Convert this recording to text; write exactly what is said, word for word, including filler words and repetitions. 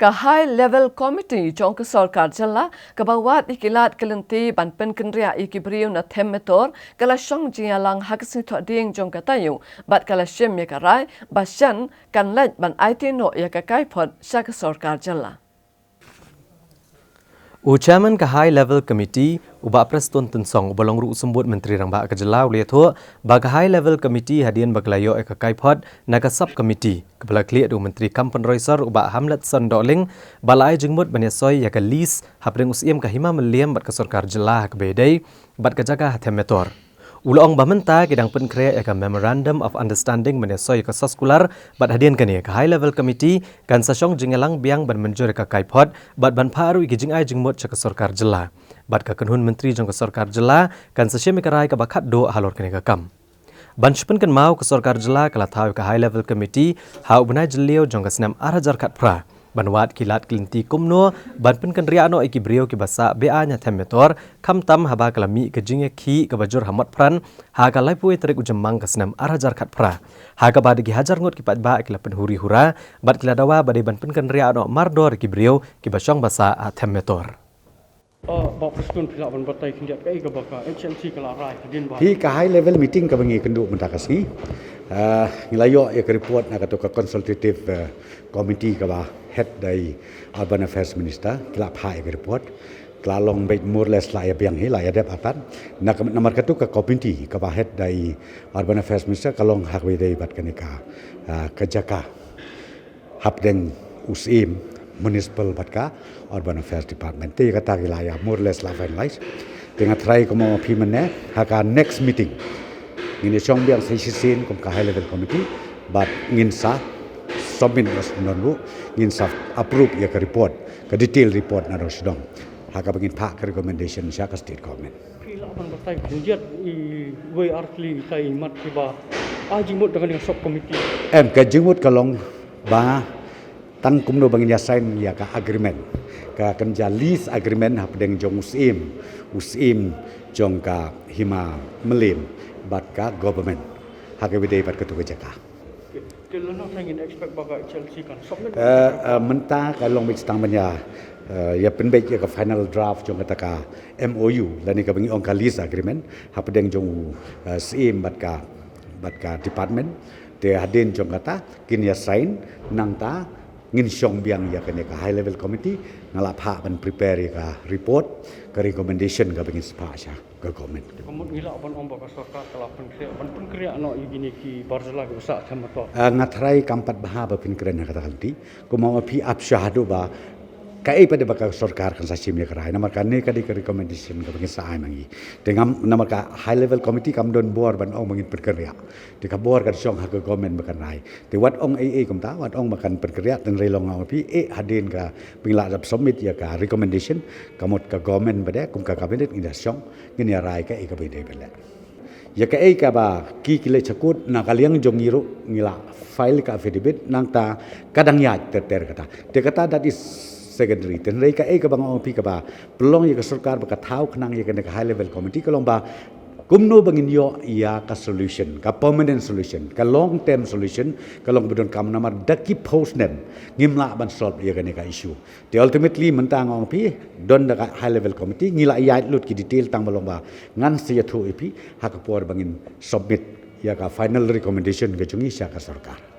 Ka High Level Committee jong ka Sorkar Jylla kaba wad ïa ki lad ki lynti ban pynkynriah ïa ki briew na Them Metor ka la shong jingïalang ha ka sngi Thohdieng jong ka taïew bad ka la shim ïa ka rai ba shen kan leit ban aiti noh ïa ka kaiphod sha ka Sorkar Jylla. U Chairman ka High Level Committee, u Bah Prestone Tynsong, uba long ruh u Symbud Myntri Rangbah ka Jylla, u la ïathuh ba ka High Level Committee hadien ba ka la ïoh ïa ka kaiphod na ka Sub Committee kaba la khlieh da u Myntri Kam Pynroi Sor, u Bah Hamletson Dohling, ba la ai jingmut ban ïasoi ïa ka lease hapdeng u Syiem ka Hima Mylliem bad ka Sorkar Jylla ha kaba ïadei bad ka jaka ha Them Metor. U la ong ba mynta ki dang pynkhreh ïa ka Memorandum of Understanding ban ïasoi ïa ka soskular, bad hadien kane ka High Level Committee kan sa shong jingïalang biang ban mynjur ïa ka kaiphod bad ban phah ruh ïa ki jingai jingmut sha ka Sorkar Jylla. Bad ka kynhun myntri jong ka Sorkar Jylla kan sa shim ïa ka rai kaba khatduh halor kane ka kam. Ban shu pynkynmaw, ka Sorkar Jylla ka la thaw ïa ka High Level Committee ha u bnai Jylliew jong ka snem ar hajar khatphra ban wad ki lad ki lynti kumno ban pynkynriah noh ïa ki briew kiba sah be-aiñ ha Them Metor, khamtam haba ka la mih ka jingïakhih kaba jur ha Motphran ha ka laiphew tarik u Jymmang ka snem ar hajar khatphra, ha kaba da ki hajar ngut ki paidbah ki la pynhuri hura bad ki la dawa ba dei ban pynkynriah noh mardor ïa ki briew kiba shong ba sah ha Them Metor. Ah, Bah Prestone, phi lah ban batai khyndiat kaei kaba ka H L C ka la rai hadien ba. Hi ka high level meeting kaba ngi kynduh mynta ka sngi. Ah, ngi la ïoh ïa ka report na katu ka consultative, eh, committee kaba head da i Urban Affairs Minister, ki la phah ïa ka report. Ka la long beit more or less la ïa biang hi, la ïa dep artat. Na ka, namar katu ka committee kaba head da i Urban Affairs Minister ka long ha kaba ïadei bad kane ka, ah, ka jaka hapdeng u Syiem Municipal bad ka Urban Affairs Department. Te kata ki la ïa more or less la finalize. Te nga tharai kumba phi mynne, ha ka next meeting ngin ïa shong biang sa shisien kum ka high level committee bad ngin sa submit, ngin sa approve ïa ka report, ka detail report na dong sha dong, ha kaba ngin phah ka recommendation sha ka state government. Phi lah ban batai khyndiat iwei ar tylli ki mat kiba ai jingmut da kane ka sub committee? Em, ka jingmut ka long ba tang kumno ba ngin ïa sign ïa ka agreement, ka kynja lease agreement hapdeng jong u Syiem, u Syiem jong ka Hima Mylliem bad ka government ha kaba ïadei bad katu ka jaka. Te lano ngin expect ba ka H L C kan submit? Eh, eh, mynta ka long beit tang ban ïa, eh, ïa pynbeit ïa ka final draft jong kata ka M O U lane kaba ngi ong ka lease agreement hapdeng jong u, eh, Syiem bad ka, bad ka department. Te hadien jong kata kin ïa sign, nangta ngin shong biang ïa kane ka high level committee, nga la phah ban prepare ïa ka report, ka recommendation kaba ngin sa phah sha ka government. Te ka mut ngi lah ban ong ba ka sorkar ka la pynkhreh, ban pynkhreh noh ïa kine ki bar jylla kiba sah ha Them Metor? Ah, nga tharai kam pat bha ba pynkhreh na kata ka lynti. Kumba phi ap sha haduh ba kaei pat ba ka sorkar kan sa shim ïa ka rai, namar kane ka dei ka recommendation kaba ngin sa ai ma ngi. Te ngam, namar ka high level committee kam don bor ban ong ba ngin pynkhreh. Te ka bor kan shong ha ka government ba kan rai. Te wat ong ei ei kumta, wat ong ba kan pynkhreh, tang ri long ong phi, eh, hadien kaba ngi la dep submit ïa ka recommendation, ka mut ka government ba dei kum ka cabinet ngin ïa shong, ngin ïa rai kaei kaba dei ban leh. Ïa kaei kaba ki, ki leit sha court, na ka liang jong ngi ruh ngi la file ka affidavit, nangta ka dang ïaid ter ter kata. Te kata that is secondary. Te hynrei kaei kaba nga ong phi kaba pynlong ïa ka sorkar ba ka thaw khnang ïa kane ka high level committee ka long ba kumno ba ngin ïoh ïa ka solution, ka permanent solution, ka long term solution, ka long ba donkam namar da ki phew snem ngim lah ban solve ïa kane ka issue. Te ultimately mynta nga ong phi, don da ka high level committee, ngi la ïaid lut ki detail tang ba long ba ngan sa ïathuh ïa phi ha ka por ba ngin submit ïa ka final recommendation ka jong ngi sha ka sorkar.